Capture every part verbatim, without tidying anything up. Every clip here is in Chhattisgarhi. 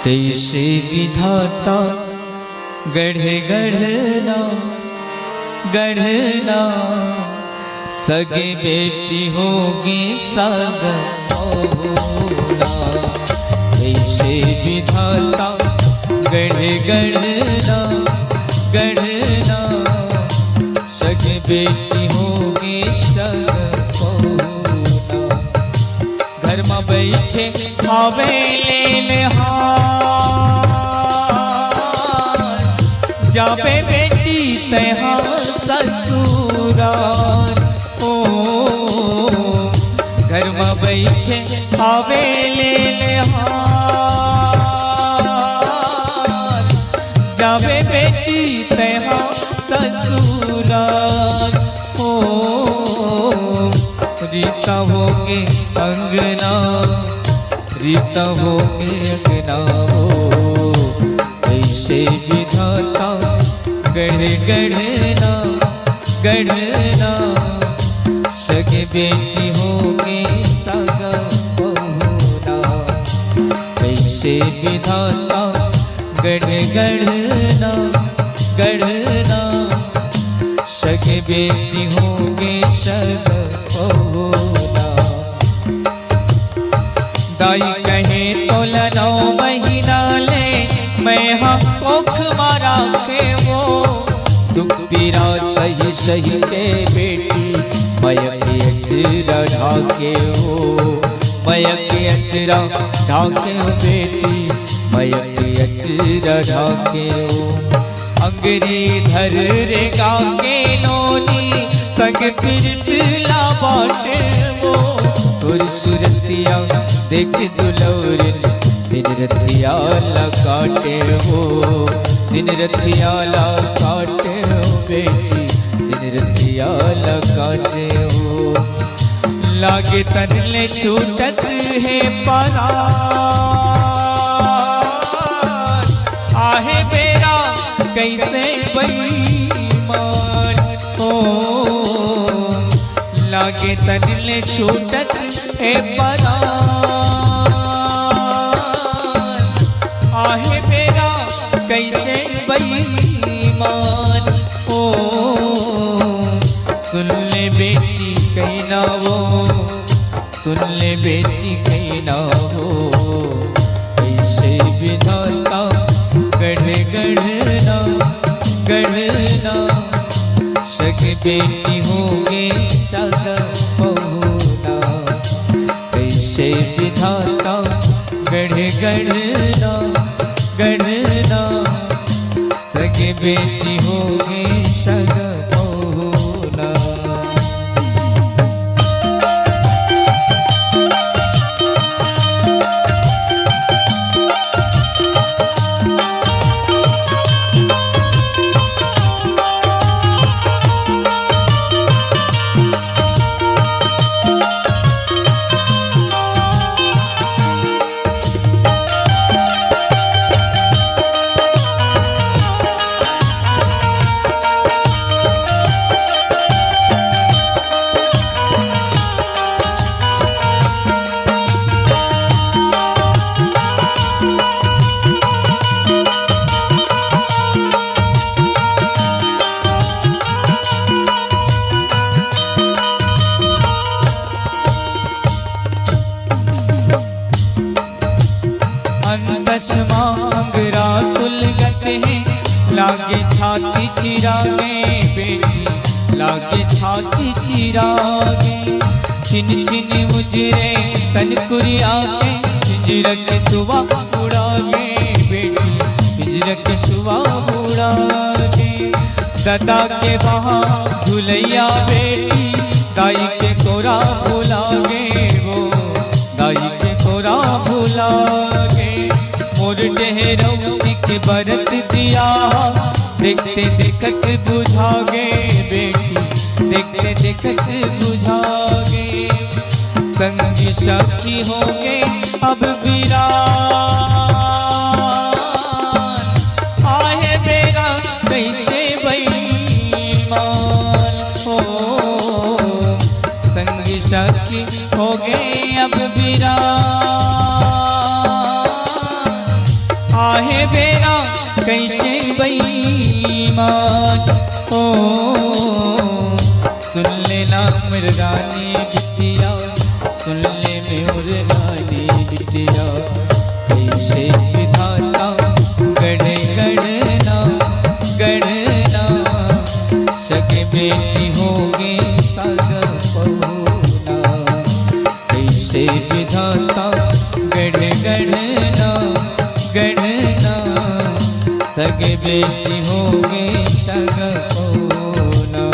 कइसे विधाता गढ़े गढ़ना, गढ़ना, सगे बेटी होगे सग पहुना। कइसे विधाता गढ़े गढ़ना, गढ़ना, सगे बेटी होगे सग पहुना। घर म बइठे हावे लेलहार, जाबे बेटी तैहा ससुरार। ओ, घर म बइठे हावे लेलहार, जाबे बेटी तैहा ससुरार। ओ, रीता होगे अंगना, रीता होगे अंगना हो। कइसे विधाता गढ़े गढ़ना, गढ़ना, सगे बेटी होगे सग पहुना। कइसे विधाता गढ़े गढ़ना, गढ़ना, सगे बेटी होगे सग पहुना। दाई कहे तोला नौ महीना ले मैं हा कोख म राखे वो। दुख पीरा सही सही के बेटी मया के अचरा ढाके वो। मया के अचरा ढाके वो बेटी, मया के अचरा ढाके वो। अंगरी धर रे गाके नोनी, संग फिरत ला बाटे वो। तोर सुरतिया देख दुलौरिन, दिन रतिया ला काटे वो। दिन रतिया ला काटे वो बेटी, दिन रतिया ला काटे वो। लागे तन ले छूटत हे परान, आहे बेरा कइसे बेईमान हो। लागे तन ले छूटत हे परान, आहे बेरा कइसे बेईमान हो। सुन ले बेटी कहिना वो, सुन ले बेटी कहिना वो। कइसे विधाता गढ़े गढ़ना, गढ़ना, सगे बेटी होगे सग पहुना। कइसे विधाता गढ़े गढ़ना, गढ़ना, सगे बेटी होगे सग पहुना। अंतस मांगरा सुलगत हे, लागे छाती चिरागे बेटी, लागे छाती चिरागे। छिन छिन मुजरे तन कुरियागे, पिंजरा के सुवा उड़ागे बेटी, पिंजरा के सुवा उड़ागे। ददा के बहा झुलैया बेटी, दाई के कोरा भुलागे वो, दाई के कोरा भुलागे। मोर डेहरौती के बरत दिया, देखते देखत बुझागे बेटी, देखते देखत बुझागे। संगी साथी होगे अब वीरान, आहे बेरा कइसे बेईमान हो। संगी साथी होगे अब वीरान, हे बेरा कइसे बेईमान। ओ सुन ले ना मोर रानी बिटिया, सुन ले मोर रानी बिटिया। कइसे विधाता गढ़े गढ़ना गढ़ना, सगे बेटी होगे सगा पहुना। कइसे विधाता गढ़े गढ़ना गढ़ना, सगे बेटी होगे सगा पहुना।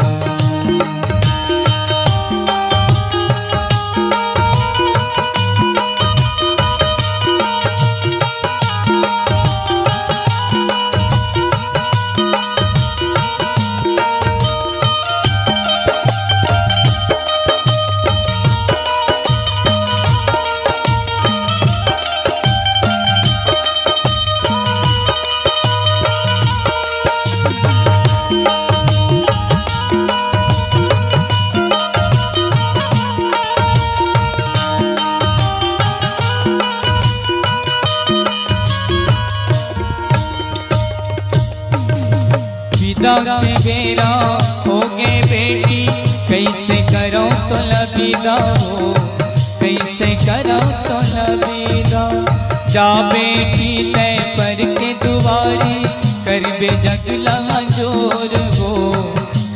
विदा के बेरा होगे बेटी, कइसे करंव तोला विदा हो, कइसे करंव तोला विदा। जा बेटी तैं पर के दुआरी, करबे जग ला जोर हो,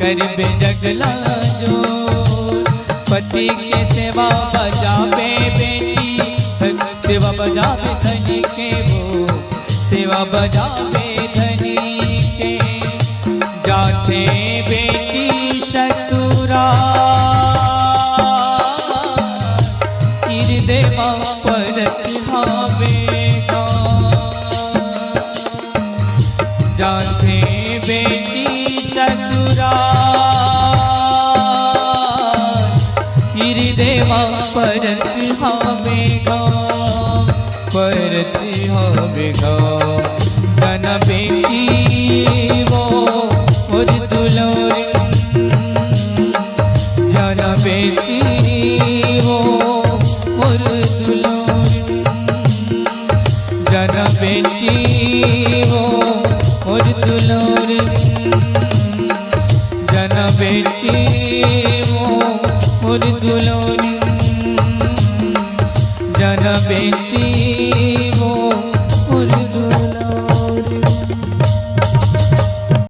करबे जग ला जोर। पति के सेवा बजाबे बेटी, सेवा बजाबे धनी के हो, सेवा बजाबे धनी के। जाथे बेटी ससुरार, चिर देवा परत हवे गाँव। जाथे बेटी ससुरार, चिर देवा परत हवे गाँव, परत हवे गाँव। जा ना बेटी वो मोर दुलर, जा ना बेटी वो मोर दुलर। जा ना बेटी वो मोर दुलर, जा ना बेटी वो मोर दुलर, जा ना बेटी